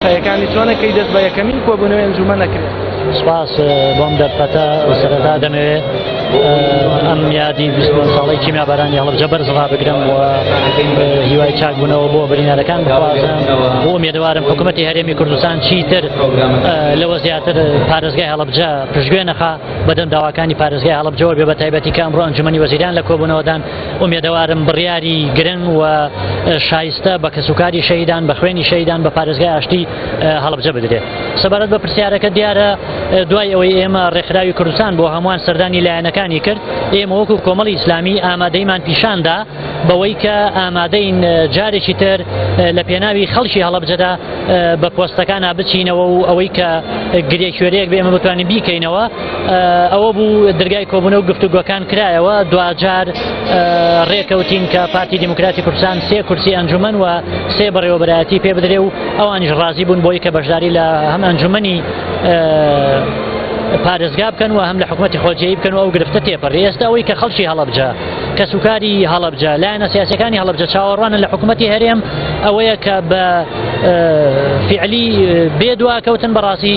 ئاسایەکانی چۆنە کەی دەست بە یەکەمین کۆبوونەوەی ئەنجومەن ئەکرێت؟ سپاس بۆم دەرفەتە سەرەتا دەمەوێت ئەم یادی 29 ساڵەی کیمیابارانی هەڵەبجە بەرز ڕابگرم و هیوای چاکبوونەوە بۆ برینارەکان بخوازم و ئومێدەوارم حکوومەتی هەرێمی کوردستان چیتر لەوە زیاتر پارێزگای هەڵەبجە پشتگوێ نەخا بەدەم داواکانی پارێزگای هەڵەبجەوە بێ بە تایبەتی کە ئەمڕۆ ئەنجومەنی وەزیران لە کۆبوونەوەدان ئومێدەوارم بڕیاری گرنگ و شایستە بە کەسوکاری شەهیدان بە خوێنی شەهیدان بە پارێزگای ئاشتی هەڵەبجە بدرێت. سەبارەت بە پرسیارەکە دیارە دوای ئەوەی ئێمە ڕێکخراوی کوردستان بۆ هەمووان سەردانی لایەنەکانی کرد ئێمە وەکو کۆمەڵی ئیسلامی ئامادەیمان پیشاندا بەوەی کە ئامادەین جارێکی تر لە پێناوی خەڵکی هەڵەبجەدا بە پۆستەکانە بچینەوە و ئەوەی کە گرێ کوێرەیەک بێ ئێمە بتوانین بیکەینەوە ئەوە بوو دەرگای کۆبوونەوە گفتوگۆکان کرایەوە دواجار ڕێکەوتین کە پارتی دیموکراتی کوردستان سێ کورسی ئەنجومەن و سێ بەڕێوەبەرایەتی پێ بدرێ و ئەوانیش ڕازی بوون بۆی کە بەشداری لە هەم ئەنجومەنی پارێزگا بکەن و هەم لە حکوومەتی خۆجێی بکەن و ئەو گرفتە تێپەڕی ئێستا ئەوەی کە خەڵکی هەڵەبجە کەسوکاری هەڵەبجە لایەنە سیاسەکانی هەڵەبجە چاوەڕوانن لە حکوومەتی هەرێم ئەوەیە کە بە فعلی بێ دواکەوتن بەڕاستی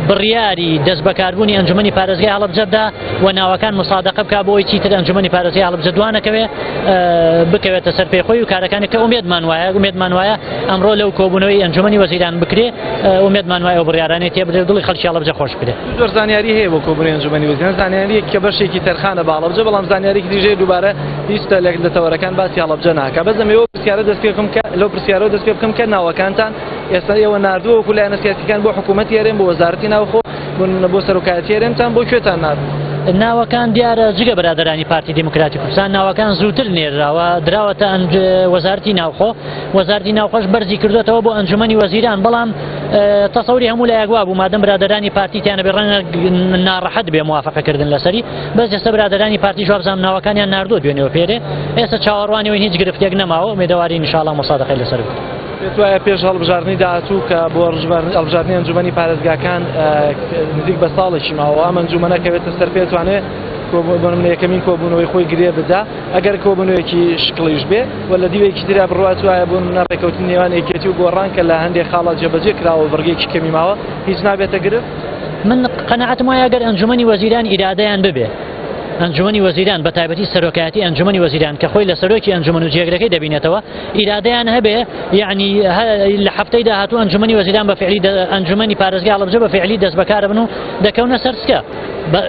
بڕیاری دەست بەکاربوونی ئەنجومەنی پارێزگای هەڵەبجەدا و ناوەکان مسادقە بک بۆی چیتر ئەنجومەنی پارێزگای هەڵەبجە دوانەکەوێ بکەوێتە سەر پێی خۆی و کارەکانی کە ئومێدمان وایە ئومێدمان وایە ئەمڕۆ لەو کۆبوونەوەی ئەنجومەنی وەزیران بکرێ ئومێدمان وایە ئەو بڕیارانەی تێبدرێ دڵی خەڵکی هەڵەبجە خۆش بکرێ. زۆر زانیاری هەیە بۆ کۆبوونەوەی ئەنجومەنی وەزیران زانیاریەک کە بەشێکی تەرخانە بە هەڵەبجە بەڵام زانیاریەکی تریش هەیە دووبارە هیچ لە لە تەوەرەکان باسی هەڵەبجە ناکا بەس ئەمەوێ پرسیارە دەست پێ بکەم کە لەو پرسیارەوە دەست پێ بکەم کە ناوەکانتان ئێستا ئێوە ناردووە وەکو لایەنە سیاسیەکان بۆ حکوومەتی هەرێم بۆ وەزارەتی ناوخۆ بۆ سەرۆکایەتی هەرێمتان بۆ کوێتان ناردووە؟ ناوەکان دیارە جگە برادەرانی پارتی دیموکراتی کوردستان ناوەکان زووتر نێراوە دراوەتە وەزارەتی ناوخۆ وەزارەتی ناوخۆش بەرزی کردوێتەوە بۆ ئەنجومەنی وەزیران بەڵام تەسەوری هەموو لایەک وابوو مادەم برادەرانی پارتی تیانە بێ ڕەنگە ناڕەحەت بێ موافقەکردن لەسەری بەس ئێستا برادەرانی پارتی وابزانم ناوەکانیان ناردووە دوێنێوە پێرێ ئێستا چاوەڕوانیەوەی هیچ گرفتێک نەماوە ئومێدەوارین ئینشاڵڵا موسادەقەی لەسەر بکرێت. پێت وایە پێش هەڵبژاردنی داهاتوو کە بۆ هەڵبژاردنی ئەنجومەنی پارێزگاکان نزیک بە ساڵێکی ماوە ئەم ئەنجومەنە کەوێتە سەر پێ توانێ بۆ نمونە یەکەمین کۆبوونەوەی خۆی گرێ بدا ئەگەر کۆبوونەوەیەکی شکڵیش بێ و لە دیوێکی ترا بڕوات وایە بۆ نمونە ڕێکەوتنی نێوان یەکێتی و گۆڕان کە لە هەندێک خاڵە جێبەجێ کراوە و بڕگێکی کەمی ماوە هیچ نابێتە گرفت؟ من قەناعەتم وایە ئەگەر ئەنجومەنی وەزیران ئیرادەیان ببێ ئەنجومەنی وەزیران بە تایبەتی سەرۆکایەتی ئەنجومەنی وەزیران کە خۆی لە سەرۆکی ئەنجومەن و جێگرەکەی دەبینێتەوە ئیرادەیان هەبێ یعنی لە هەفتەی داهاتوو ئەنجومەنی وەزیران بە فعلی ئەنجومەنی پارێزگای هەڵەبجە بە فعلی دەست بەکارە بن و دەکەونە سەر سکە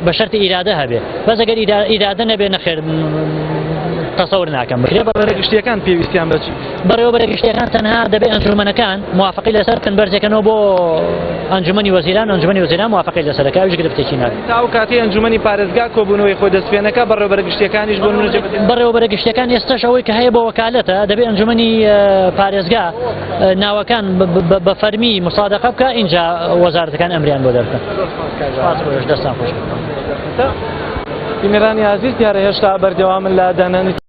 بە شەرتی ئیرادە هەبێ بەس ئەگەر ئیرادە نەبێ نەخێر تەسەور ناکەم بکرێ. بەڕێوەبەرە گشتیەکان پێویستیان بە چی؟ بەڕێوەبەرە گشتیەکان تەنها دەبێ ئەنجومەنەکان موافقەی لەسەر بکەن بەرزێکەنەوە بۆ ئەنجومەنی وەزیران ئەنجومەنی وەزیران موافقەی لەسەر دەکا ئەویش گرفتێکی نابێت. تا ئەو کاتەی ئەنجومەنی پارێزگا کۆبوونەوەی خۆی دەست پێ نەکا بەڕێوەبەرە گشتیەکانیش بۆ نمونە جێبەجێ بەڕێوەبەرە گشتیەکان ئێستاش ئەوەی کە هەیە بۆ وەکالەتە دەبێ ئەنجومەنی پارێزگا ناوەکان بە فەرمی مسادەقە بکا ئینجا وەزارەتەکان ئەمریان بۆ دەرکەن. سپاس بۆ دەستان خۆش. بینەرانی ئازیز دیارە هێشتا بەردەوامن لە دانانی.